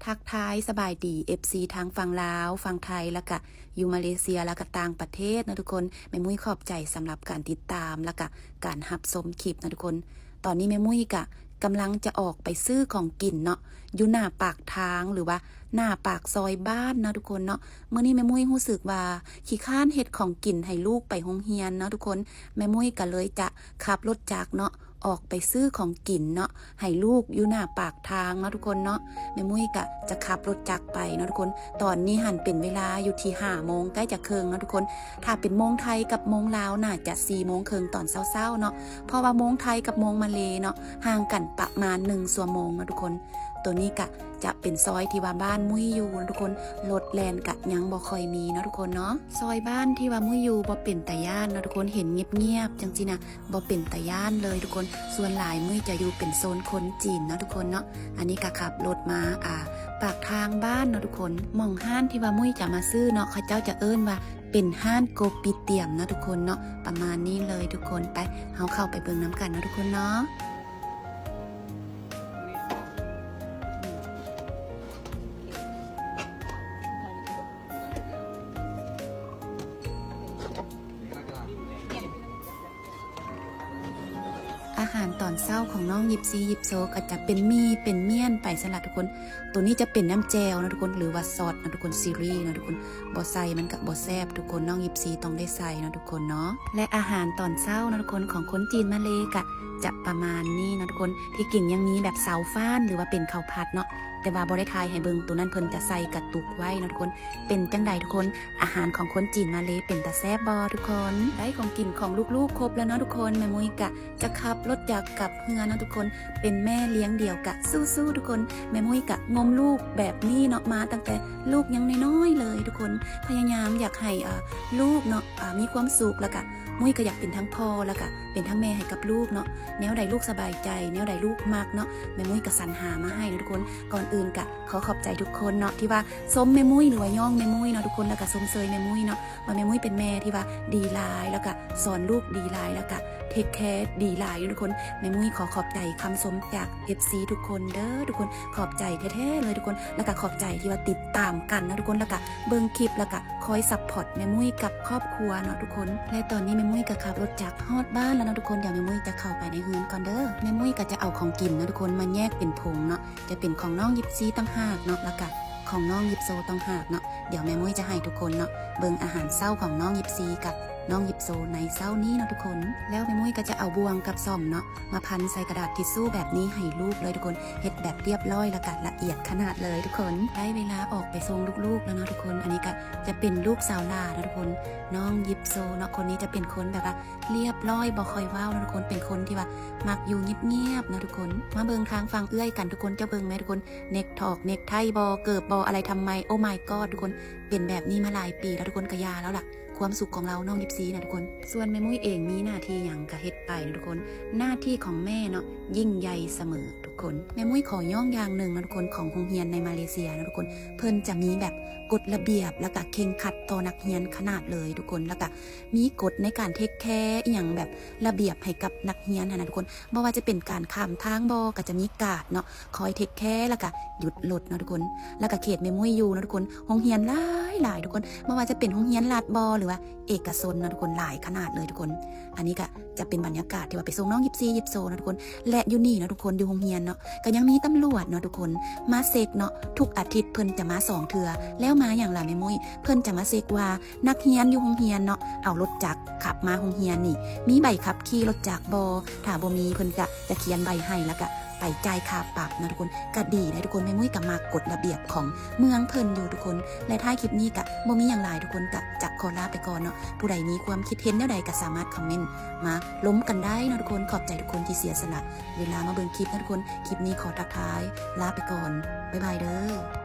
ທັກທາຍສະບາຍດີ ເອັຟຊີ ທັງຝັ່ງລາວ, ຝັ່ງໄທ ແລ້ວກະຢູ່ມາເລເຊຍ ແລ້ວກະຕ່າງປະເທດເນາະທຸກຄົນ. ແມ່ມຸ້ຍຂອບໃຈສຳລັບການຕິດຕາມ ແລ້ວກະການຮັບຊົມຄລິບເນາະທຸກຄົນ. ຕອນນີ້ແມ່ມຸ້ຍກະກຳລັງຈະອອກໄປຊື້ຂອງກິນເນາະ ຢູ່ໜ້າປາກທາງ ຫຼືວ່າໜ້າປາກຊອຍບ້ານເນາະທຸກຄົນເນາະ. ມື້ນີ້ແມ່ມຸ້ຍຮູ້ສຶກວ່າຂີ້ຄ້ານເຮັດຂອງກິນໃຫ້ລູກໄປໂຮງຮຽນເນາະທຸກຄົນ. ແມ່ມຸ້ຍກະເລີຍຈະຂັບລົດຈັກເນາະ ອອກໄປຊື້ຂອງກິນເນາະ ໃຫ້ລູກຢູ່ໜ້າປາກທາງເນາະທຸກຄົນເນາະ. ແມ່ມຸ້ຍກະຈະຂັບລົດຈັກໄປເນາະທຸກຄົນ. ຕອນນີ້ຫັ້ນເປັນເວລາຢູ່ທີ່ຫ້າໂມງໃກ້ຈະເຄິ່ງເນາະທຸກຄົນ. ຖ້າເປັນໂມງໄທກັບໂມງລາວ ໜ້າຈະສີ່ໂມງເຄິ່ງຕອນເຊົ້າໆເນາະ ເພາະວ່າໂມງໄທກັບໂມງມາເລເນາະ ຫ່າງກັນປະມານໜຶ່ງຊົ່ວໂມງເນາະທຸກຄົນ. ໂຕນີ້ກະຈະເປັນຊອຍທີ່ວ່າບ້ານມຸ້ຍຢູ່ເນາະທຸກຄົນ, ລົດແລ່ນກະຍັງບໍ່ຄ່ອຍມີເນາະທຸກຄົນເນາະ. ຊອຍບ້ານທີ່ວ່າມຸ້ຍຢູ່ບໍ່ເປັນຕາຢ້ານເນາະທຸກຄົນ, ເຫັນງຽບໆ ຈັ່ງຊີ້ນະ ບໍ່ເປັນຕາຢ້ານເລີຍທຸກຄົນ. ສ່ວນຫຼາຍມຸ້ຍຈະຢູ່ເປັນໂຊນຄົນຈີນເນາະທຸກຄົນເນາະ. ອັນນີ້ກະຂັບລົດມາ ອ່າ ປາກທາງບ້ານເນາະທຸກຄົນ. ໝ່ອງຮ້ານທີ່ວ່າມຸ້ຍຈະມາຊື້ເນາະ ເຂົາເຈົ້າຈະເອີ້ນວ່າເປັນຮ້ານໂກປີຕຽມເນາະທຸກຄົນເນາະ. ປະມານນີ້ເລີຍທຸກຄົນ. ໄປ ເຮົາເຂົ້າໄປເບິ່ງນຳກັນເນາະທຸກຄົນເນາະ. ອາຫານຕອນເຊົ້າຂອງນ້ອງຢິບຊີ ຢິບໂຊ ກໍຈະເປັນໝີ່ເປັນໝ້ຽນໄປຊັ້ນລະທຸກຄົນ. ໂຕນີ້ຈະເປັນນ້ຳແຈ່ວເນາະທຸກຄົນ ຫຼືວ່າຊອດເນາະທຸກຄົນ ຊີຣີເນາະທຸກຄົນ. ບໍ່ໃສ່ມັນກະບໍ່ແຊບທຸກຄົນ, ນ້ອງຢິບຊີຕ້ອງໄດ້ໃສ່ເນາະທຸກຄົນເນາະ. ແລະອາຫານຕອນເຊົ້າເນາະທຸກຄົນ ຂອງຄົນຈີນມາເລກະຈະປະມານນີ້ເນາະທຸກຄົນ. ທີ່ຈິງຍັງມີແບບເຊົາຟານ ຫຼືວ່າເປັນເຂົ້າຜັດເນາະ ແຕ່ວ່າບໍ່ໄດ້ຖ່າຍໃຫ້ເບິ່ງ. ໂຕນັ້ນເພິ່ນຈະໃສ່ກະຕຸກໄວ້ເນາະທຸກຄົນ. ເປັນຈັ່ງໃດທຸກຄົນ? ອາຫານຂອງຄົນຈີນມາເລເປັນຕາແຊບບໍ່ທຸກຄົນ? ໄດ້ຂອງກິນຂອງລູກໆຄົບແລ້ວເນາະທຸກຄົນ. ແມ່ມຸ້ຍກະຈະຂັບລົດຈັກກັບເຮືອນເນາະທຸກຄົນ. ເປັນແມ່ລ້ຽງດຽວກະສູ້ໆທຸກຄົນ. ແມ່ມຸ້ຍກະງົມລູກແບບນີ້ເນາະ ມາຕັ້ງແຕ່ລູກຍັງນ້ອຍໆເລີຍທຸກຄົນ. ພະຍາຍາມຢາກໃຫ້ ເອີ ລູກເນາະ ເອີ ມີຄວາມສຸກ ແລ້ວກະ ມຸ້ຍກະຢາກເປັນທັງພໍ່ ແລ້ວກະເປັນທັງແມ່ໃຫ້ກັບລູກເນາະ. ແນວໃດລູກສະບາຍໃຈ ແນວໃດລູກມັກເນາະ ແມ່ມຸ້ຍກະສັນຫາມາໃຫ້ເນາະທຸກຄົນ. ກ່ອນອື່ນກະຂໍຂອບໃຈທຸກຄົນເນາະ ທີ່ວ່າຊົມແມ່ມຸ້ຍ ຫຼືວ່າຍ້ອງແມ່ມຸ້ຍເນາະທຸກຄົນ ແລ້ວກະຊົມເຊີຍແມ່ມຸ້ຍເນາະ ວ່າແມ່ມຸ້ຍເປັນແມ່ທີ່ວ່າດີຫຼາຍ ແລ້ວກະສອນລູກດີຫຼາຍ ແລ້ວກະເທກແຄດີຫຼາຍເນາະທຸກຄົນ. ແມ່ມຸ້ຍຂໍຂອບໃຈຄຳຊົມຈາກ ເອັຟຊີ ທຸກຄົນເດີທຸກຄົນ. ຂອບໃຈແທ້ໆເລີຍທຸກຄົນ ແລ້ວກະຂອບໃຈທີ່ວ່າຕິດຕາມກັນເນາະທຸກຄົນ ແລ້ວກະເບິ່ງຄລິບ ແລ້ວກະ ຄອຍຊັບພອດແມ່ມຸ້ຍກັບຄອບຄົວເນາະທຸກຄົນ. ແລະຕອນນີ້ແມ່ມຸ້ຍກະຂັບລົດຈັກຮອດບ້ານແລ້ວເນາະທຸກຄົນ. ດຽວແມ່ມຸ້ຍຈະເຂົ້າໄປໃນເຮືອນກ່ອນເດີ. ແມ່ມຸ້ຍກະຈະເອົາຂອງກິນເນາະທຸກຄົນ ມາແຍກເປັນຖົງເນາະ ຈະເປັນຂອງນ້ອງຢິບຊີຕ່າງຫາກເນາະ ແລ້ວກະຂອງນ້ອງຢິບໂຊຕ່າງຫາກເນາະ. ດຽວແມ່ມຸ້ຍຈະໃຫ້ທຸກຄົນເນາະ ເບິ່ງອາຫານເຊົ້າຂອງນ້ອງຢິບຊີກັບນ້ອງຢິບໂຊໃນເຊົ້ານີ້ເນາະທຸກຄົນ. ແລ້ວແມ່ມຸ້ຍກະຈະເອົາບ່ວງກັບສ້ອມເນາະ ມາພັນໃສ່ກະດາດທິດຊູແບບນີ້ໃຫ້ລູກເລີຍທຸກຄົນ. ເຮັດແບບລຽບລ້ອຍ ແລ້ວກະລະອຽດຂະໜາດເລີຍທຸກຄົນ. ໄດ້ເວລາອອກໄປສົ່ງລູກໆແລ້ວເນາະທຸກຄົນ. ອັນນີ້ກະຈະເປັນລູກສາວຫຼ້າເນາະທຸກຄົນ ນ້ອງຢິບໂຊເນາະ. ຄົນນີ້ຈະເປັນຄົນແບບວ່າລຽບລ້ອຍ ບໍ່ຄ່ອຍເວົ້າເນາະທຸກຄົນ ເປັນຄົນທີ່ວ່າມັກຢູ່ງຽບໆເນາະທຸກຄົນ. ມາເບິ່ງທາງຝັ່ງເອື້ອຍກັນທຸກຄົນ ເຈົ້າເບິ່ງແມະທຸກຄົນ ເນັກຖອກເນັກໄທບໍ່ ເກີບບໍ່ ອະໄລທຳໄມ Oh my god ທຸກຄົນ. ເປັນແບບນີ້ມາຫຼາຍປີແລ້ວທຸກຄົນ ກະຢ່າແລ້ວລະ ຄວາມສຸກຂອງລາວ ນ້ອງຢິບຊີນະທຸກຄົນ. ສ່ວນແມ່ມຸ້ຍເອງມີໜ້າທີ່ຫຍັງກະເຮັດໄປເນາະທຸກຄົນ. ໜ້າທີ່ຂອງແມ່ເນາະ ຍິ່ງໃຫຍ່ສະເໝີທຸກຄົນ. ແມ່ມຸ້ຍຂໍຍ້ອງຢ່າງໜຶ່ງເນາະທຸກຄົນ ຂອງໂຮງຮຽນໃນມາເລເຊຍເນາະທຸກຄົນ ເພິ່ນຈະມີແບບກົດລະບຽບ ແລ້ວກະເຄັ່ງຄັດຕໍ່ນັກຮຽນຂະໜາດເລີຍທຸກຄົນ. ແລ້ວກະມີກົດໃນການເທກແຄອີ່ຫຍັງແບບລະບຽບໃຫ້ກັບນັກຮຽນຫັ້ນນະທຸກຄົນ. ບໍ່ວ່າຈະເປັນການຂ້າມທາງບໍ່ ກະຈະມີກາດເນາະ ຄອຍເທກແຄ ແລ້ວກະຢຸດລົດເນາະທຸກຄົນ. ແລ້ວກະເຂດແມ່ມຸ້ຍຢູ່ເນາະທຸກຄົນ ໂຮງຮຽນຫຼາຍໆທຸກຄົນ ບໍ່ວ່າຈະເປັນໂຮງຮຽນລັດບໍ່ ຫຼືວ່າເອກະຊົນເນາະທຸກຄົນ ຫຼາຍຂະໜາດເລີຍທຸກຄົນ. ອັນນີ້ກະຈະເປັນບັນຍາກາດທີ່ວ່າໄປສົ່ງນ້ອງຢິບຊີ ຢິບໂຊເນາະທຸກຄົນ. ແລະຢູ່ນີ້ເນາະທຸກຄົນ ຢູ່ໂຮງຮຽນເນາະ ກະຍັງມີຕຳຫຼວດເນາະທຸກຄົນ ມາເຊັກເນາະ ທຸກອາທິດເພິ່ນຈະມາສອງເທື່ອ. ແລ້ວມາຫຍັງລະແມ່ມຸ້ຍ? ເພິ່ນຈະມາເຊັກວ່າ ນັກຮຽນຢູ່ໂຮງຮຽນເນາະ ເອົາລົດຈັກຂັບມາໂຮງຮຽນນີ້ ມີໃບຂັບຂີ່ລົດຈັກບໍ່? ຖ້າບໍ່ມີ ເພິ່ນກະຈະຂຽນໃບໃຫ້ ແລ້ວກະໄປຈ່າຍຄ່າປັບເນາະທຸກຄົນ. ກະດີໄດ໋ທຸກຄົນ ແມ່ມຸ້ຍກະມັກກົດລະບຽບຂອງເມືອງເພິ່ນຢູ່ທຸກຄົນ. ແລະທ້າຍຄລິບນີ້ກະບໍ່ມີຫຍັງຫຼາຍທຸກຄົນ ກະຈະຂໍລາໄປກ່ອນເນາະ. ຜູ້ໃດມີຄວາມຄິດເຫັນແນວໃດກະສາມາດຄອມເມັນມາລົມກັນໄດ້ເນາະທຸກຄົນ. ຂອບໃຈທຸກຄົນທີ່ເສຍສະຫຼະເວລາມາເບິ່ງຄລິບເນາະທຸກຄົນ. ຄລິບນີ້ຂໍທັກທາຍລາໄປກ່ອນ ບາຍບາຍເດີ.